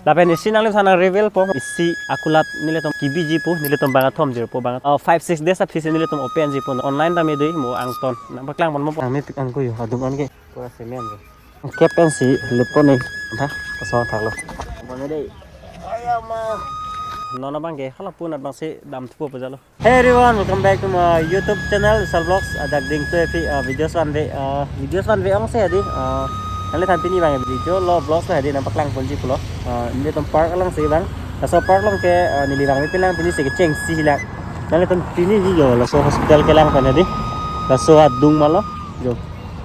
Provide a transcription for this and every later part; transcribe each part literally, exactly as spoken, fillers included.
Lapen isi nangliphan nang reveal po, isi akulat nelitum kebiji po, nelitum bang kethom jirpo, bang, oh, five six days aphi si nelitum open jipo, online tame dei mo angton nangpaklang ponpo. Nangmepik an ko yo, adung an ke pura semen ke. Kep pensi lutpo ne, tha, kosong thaklo. Bang dei. Ayama. Non abang ke hala punat abang si dam thupo pajalo. Hey everyone, welcome back to my YouTube channel, Vishal Vlogs. Ajak ding tu epi, uh, videos vanve, uh, videos vanve ong se hedi. Uh, nangliphan pini bang video lo, vlogs lo hedi, nangpaklang ponji pulo. Uh, nelitum park along si bang. Laso park along ke, uh, neli bang mepinlang, pini si kechengsi lang. Nanglitum pini video laso hospital kelang pen hedi. Laso adung malo. Jo.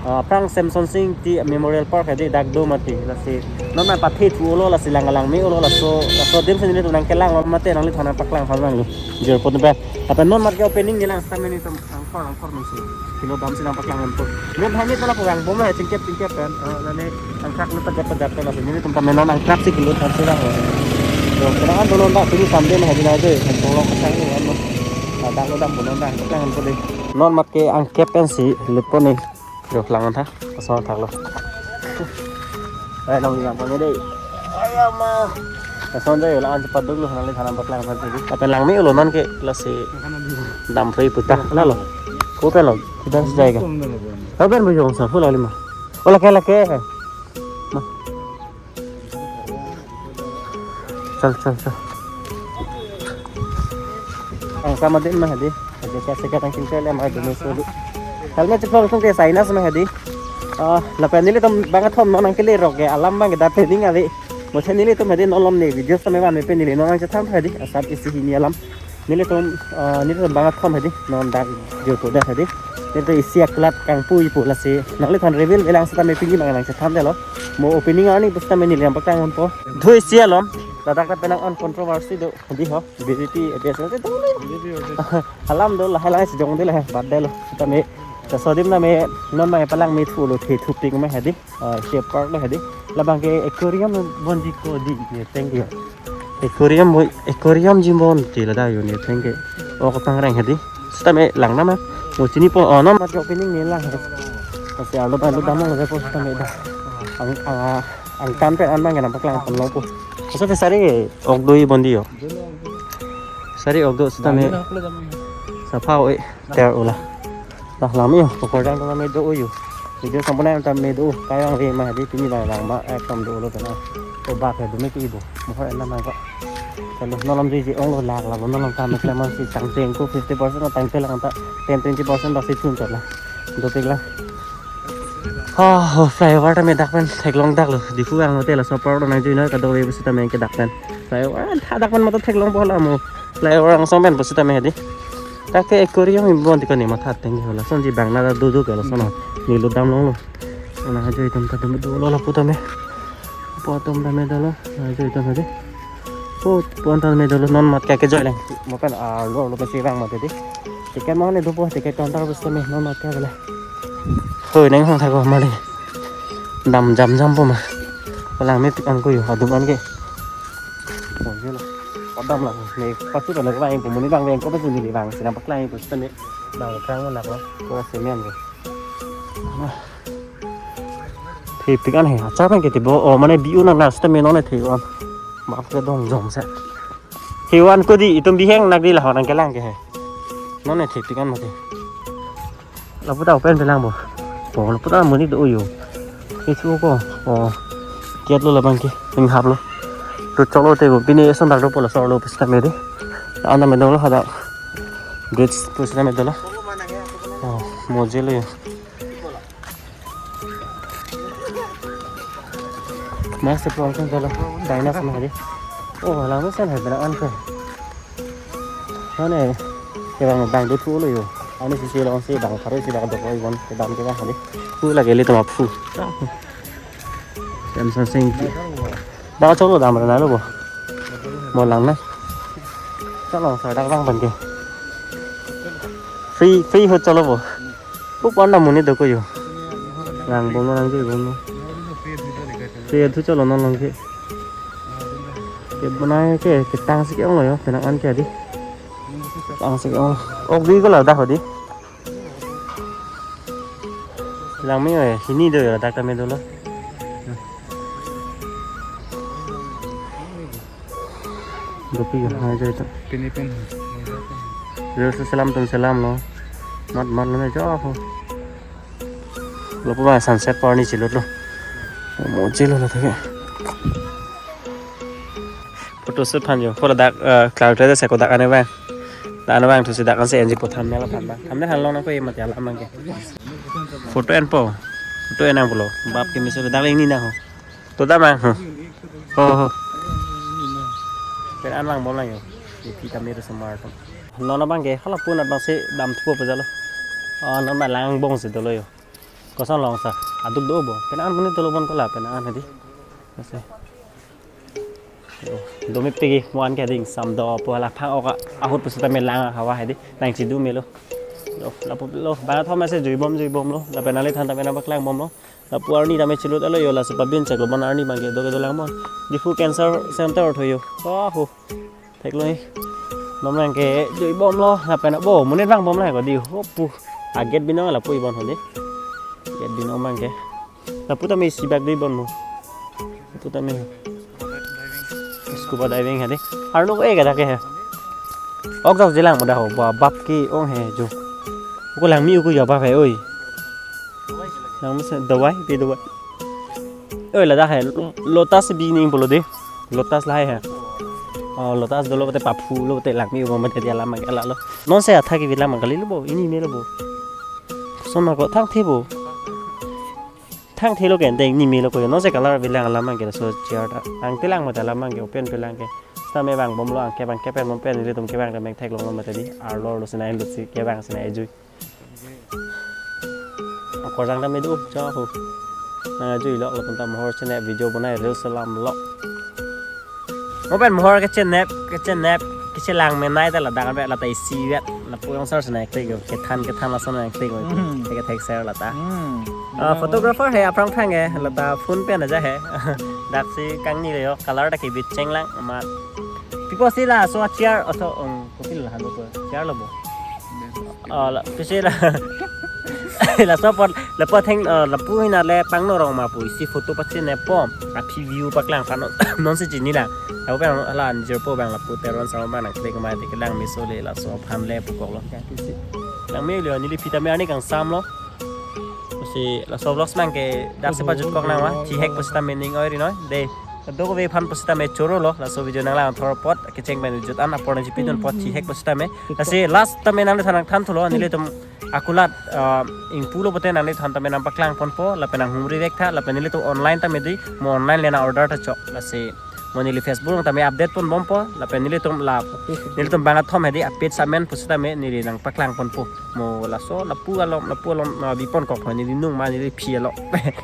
Ah, aphrang Semson Sing Ingti Memorial Park hedi, dak do mati, lasi non ma pathe thu olo, lasi lang lang me olo, laso, laso adim si nelitum nangkelanglo mate, nangliphan nangpaklang pha bang lo. Jirpo pen. Lapen non mat ke opening ni lang sitame nelitum angkor angkor nang si kilo dam si nangpaklang ponpo. Nelitum hanya telah pegang bom lah, chingkep chingkep pen. Ah, lani angkrak lo pejat pejat pen, lasi nelitum tame non angkrak si kilo dam si lang lo. Yo, kenangan dolo ndak pini Sunday mah hedi na jo, kan tolong kesang ni kan lo. Dak lo dam dolo ndak, paklang ponpo dei. Non mat ke angkep pensi lutpo ne. Yo, lang tha, kosong thaklo. Eh, nang bilang pame dei. Ayama. Kosong dei, lang an cepat dulu, nangliphan nangpaklang pha dei. Lapen lang me olo non ke, lasi dam free puta, lalo. Ko pen lo, kita sejai ka. Ko pen bujong sa, full lima. Ola ke, la ke. Ma. Chal, chal, chal. Ang sama din mah hedi. Hedi ka sekat ang kintel ya mah dulu sulu. Helmet chepol tung ke sinus mah hedi. Ah, lapen nelitum bang kethom non nangkele rok ke alam bang ke da pening ave. Mo se nelitum hedi non lom ne video sitame vanve pen neli non nangchethan hedi. Asap isi hini alam. Nelitum, ah, nelitum bang kethom hedi, non dak jirpo dak hedi. Nelitum isi akulat kangpui pu lasi. Nangliphan reveal velang sitame pini bang nangchethan detlo. Mo opening arni pusitame neli nangpaklang ponpo. Dhui isi alom. Ladak ta penang an controversy do. Hedi ho. B J P, A P H L L T do le. Alam do lahai lahai si jong de le. Bad detlo. Sitame. Laso adim tame non bang palang me thulo, the thupik me hedi. Ah, isi apark lo hedi. Labang ke aquarium bonji ko dei ne tengke. Aquarium bo, aquarium ji bonji ladak yo ne tengke. Ok, pangreng hedi. Sitame lang nama. Mo chinipo, oh, non mat ke opening ni lang. Pasi alo alo damang lo po sitame da. Ang, ang, angtan pen an bang nangpaklang ponlongpo. Sitame sari ok dui bonji yo. Sari ok do sitame. Sapha oi ter ula. Dah lang me yo, pokok jang tame do yo. Video sampai nang tame do, kayang re mah di pini bang lang ma, eh, ekdom dolo pen. To bak ya, do me ki bo. Mohor enam apa. Kalau nolam di ji ong lo lak lak, nolam tame kleman si tangteng ko fifty percent, tangteng lang ta ten twenty percent basi chun chot la. Dopik la. Ha, oh, flyover tame dak pen theklong dak lo. Diphu ang hotel so park lo nangjoine kadokave pusitame ke dak pen. Flyover, ah, tha dak pen mato theklong bola mo. Flyover angsong pen pusitame hedi. Dak ke aquarium imbon tiko ni matha tengke hola. Sonji bang nada duduk lo sono. Neli damlonglo. Ana ajo itum ta dum dolo lapu tame. Po atum tame dolo. Ajo itum hedi. Po, po an tame dolo, non mat ke kejoi lang. Mo pen, ah, lo, lo pasi bang mati di. Ticket mo ne dopo, ticket counter pusitame non mat ke bela. Hoi, neng hong thako mali. Dam jam jam po ma. Palang mepik an ko yo, adung an ke. Oh, ye lo. Padam la, ne pasu ta ne bang, ko muni bang, bang ko pasu ni bang, si nangpaklang pusitame. Bang krang nak lo, ko semen ke. Thepik an he, achar nang ketibo, oh, mane bi-u nang nas tame non ne the-o an. Bap ke dong jom se. He-o an ko dei, itum bihek nang dei la ho nangkelang ke he. Non ne thepik an mati. Lapu ta open pelang bo. Bo lapu ta muni do yo. Itu ko. Oh. Kiat lo labang ke. Ning hap lo. Tu cholo te bo. Pini eson dak dopo la solo pusitame dei. Ana me dolo hada. Bridge pusitame dolo. Oh, mo je lo yo. Mas se pon kan dolo. Dainas mah dei. Oh, lang sen hai bela an ko. None, ke bang, bang do thu lo yo. Ani si si long si bang, pharo si bang do koi bon, ke bang ke bang hali. Thu lake ilitum aphu. Semson Sing Ingti. Bang chok lo dam re na lo bo. Mo lang na. Chok lo sa dak bang ban ke. Free, free ho chok lo bo. Pu pon na muni do ko yo. Lang bom lang ke bom. Free thu chok lo non long ke. Ke banai ke, ketang si ke-ong lo yo, penang an ke dei. Tang si ke-ong. Ok dei ko ladak ho dei. Lang me yo, hini do yo, ladak tame dolo. Dopi ya, hai jai ta. Pini pen. Reels selam tum selam lo. Mat mat lo me jo ho. Lapu ba sunset point ni chilot lo. Mo chilo lo thake. Photo shoot phan jo. Photo dak, eh, cloud rate seko dak ane bang. Dak ane bang thusi dak ansi N G po thumbnail phan bang. Thumbnail phan long nang ko emat ya lam bang ke. Photo enpo. Photo enang pulo. Bap ke miso dak ini nang ho. To damang ho. Ho ho. Pen an lang bom lang yo. Di pi kami resemar to. Non abang ke hala pun abang si dam thupo pejalo. Oh, non ma lang bong si dolo yo. Koson long sa. Aduk do bo. Pen an muni dolo bon kola pen an hadi. Kasi. Yo, domi pegi mo an ke ding sam do po hala phang oka ahut pusita me lang hawa hadi. Nang si do melo. Yo, lapu lo. Bang thom ase jui bom jui bom lo. Lapen ali than ta pen abak lang bom lo. Lapu arni tame chilot alo yo, laso pabin chek lo bon arni bang ke do ke dolang bon. Diphu cancer center otho yo. Oh ho. Thek lo ni. Nom bang ke jui bom lo, lapen bo monit bang bom la ko di ho pu. A gate binong lapu ibon ho di. Gate binong bang ke. Lapu tame isi bak di bon mo. Lapu tame. Scuba diving hadi. Arno ko e kada ke he. Ok jok jilang mo da ho ba bap ki ong he jo. Ko lang mi ko ya bap he oi. Nang mesen dawai, pi dawai. Oi, ladak hai, lo-, lotus bi ning pulo de. Lotus lahai hai. Oh, lotus dolo pute paphu lo pute langmi ubo mate dia lama ke lalo. Non se atha ke bilang mangkali lo bo, ini me lo bo. Sona ko thang the bo. Thang the lo ke ente ini me lo ko. Non se color bilang lama ke so chair ta. Ang telang mate lama ke open pelang ke. Sita me bang bom lo ang ke bang ke pen bom pen ilitum ke bang ke meng thek lo mate di. Arlo lo sinai lo si ke bang sinai jui. Akorjang ta me do, cha ho. Nang jui lo, latum ta mohor chene video bonai reels selam lo. Mo pen mohor ke chenep, ke chenep, ke chelang menai ta ladak be lata isi vet. Lapu yong sar sene klik ke than ke than lason nang klik. Hmm. Ke thek ser lata. Hmm. Ah, photographer he aphrang phrang ke, lata phone pen aja he. Dak si kangni le yo, color ta ke bit cheng lang, ma. Pipo si laso chair, aso, um, kopi la halo ko, chair lo bo. Oh, la, pisi la. Laso apot, lapu atheng, eh, lapu hina le pangno rong ma pu isi photo pachine po. Aphi view paklang pano, non si chini la. Lapu pang la anjir po bang lapu teron sama bang nang klik ma te kelang miso le laso aphan le pu kok lo. Ya, pisi. Nang me le neli pita me ani kang sam lo. Si laso vlogs bang ke dak si pajut kok nang ma. Chihek pusita mening oi ri noi. De. Kadokave aphan pusita me choro lo, laso video nang lang thor apot, kecheng pen jut an apor nang jipidun apot chihek pusita me. Lasi last tame nang than than thulo, nelitum akulat, ah, ingpu lo pute nang than tame nang paklang ponpo, lapen nang humri vek tha, lapen nelitum online tame di, mo online le nang order ta chok, lasi mo neli Facebook tame update pon bompo, lapen nelitum la, nelitum bang athom hedi, a page amen pusita me, neli nang paklang ponpo. Mo laso lapu alom, lapu alom, ah, bipon kok ho, neli nung ma neli phi alo.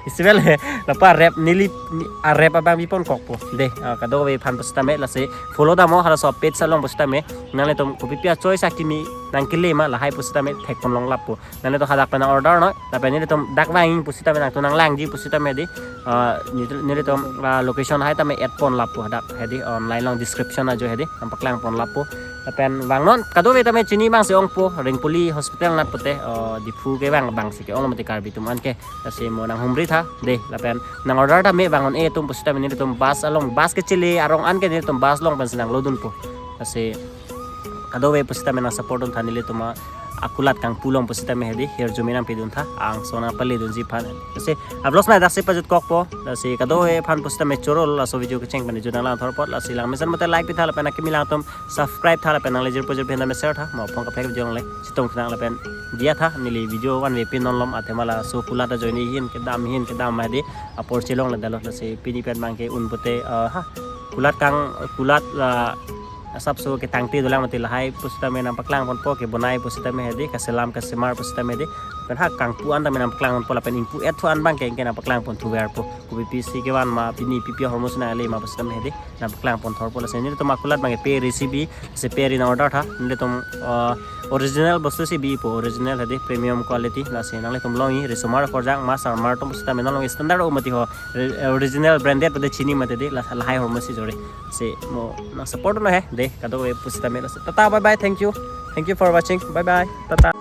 Isibel he, lapu a rap neli, ni, a rap abang bipon kok po. De, ah, kadokave aphan pusita me, lasi follow dam mo, halaso page along pusita me. Nanglitum kopi pi a choice akimi nang kele ma, lahai pusita me, thek pon long lap po. Nanglitum hadak pen nang order noi, lapen nelitum dak vang pusita me nangtum nang langji pusita me di. Ah, neli, nelitum, ah, location hai tame add pon lap po hadak, hedi, online long description ajo hedi, nang paklang pon lap po. Lapen vang non, kadokave tame chini bang si ong po, Ringpuli Hospital nat pute, oh, Diphu ke bang, bang si ke ong lo mati Karbi atum an ke, lasi mo nang humri tha, de, lapen nang order tame vang non e atum pusita me nelitum bus along, bus ke chili arong an ke nelitum bus long pen si nang lodun po, lasi kadokave pusita me nang support dun tha nelitum akulat kangpu long pusita me hedi, hirjume nang pidun tha, angsong nang pale dunji aphan. Lasi, a vlogs ma dak si pajut kok po, lasi kadokave aphan pusita me choro lo, laso video kecheng pen jut nang lang thor apot, lasi lang mesen mate like pi tha, lapen akimi lang atum subscribe tha, lapen nang lejir pujir pin tame share tha, mo phong kaphek video le, sitong tha lapen dia tha, neli video van ve pin non lom, athema laso kulat ajoine hin kedam hin kedam ma di, apor chelong le dalo, lasi pini pen bang ke un pute, ah, ha, kulat kang, kulat la, asapso ketangte dolang mati lahai pusita me nang paklang ponpo, kebonai pusita me hedi, kaselam kasemar pusita me hedi. Pen ha kangpu an tame nang paklang ponpo lapen ingpu et thu an bang ke ingke nang paklang pon thuver po. Kopi pisi kevan ma pini pipi ahormu si nang ale ma pusita me hedi. Nang paklang pon thor po lasi nelitum akulat bang ke pe recipe, si pe ri nang order tha. Nelitum, ah, original bostu si bipo, original hedi, premium quality. Lasi nanglitum longji, risomar korjang ma sarmar atum pusita me nang longji standard o mati ho, ri-, original branded pute chini mati di, la, lahai ahormu si jore. Si mo nang support noi he, de, kadokave pusita me lasi. Tata, bye bye, thank you. Thank you for watching. Bye bye. Tata.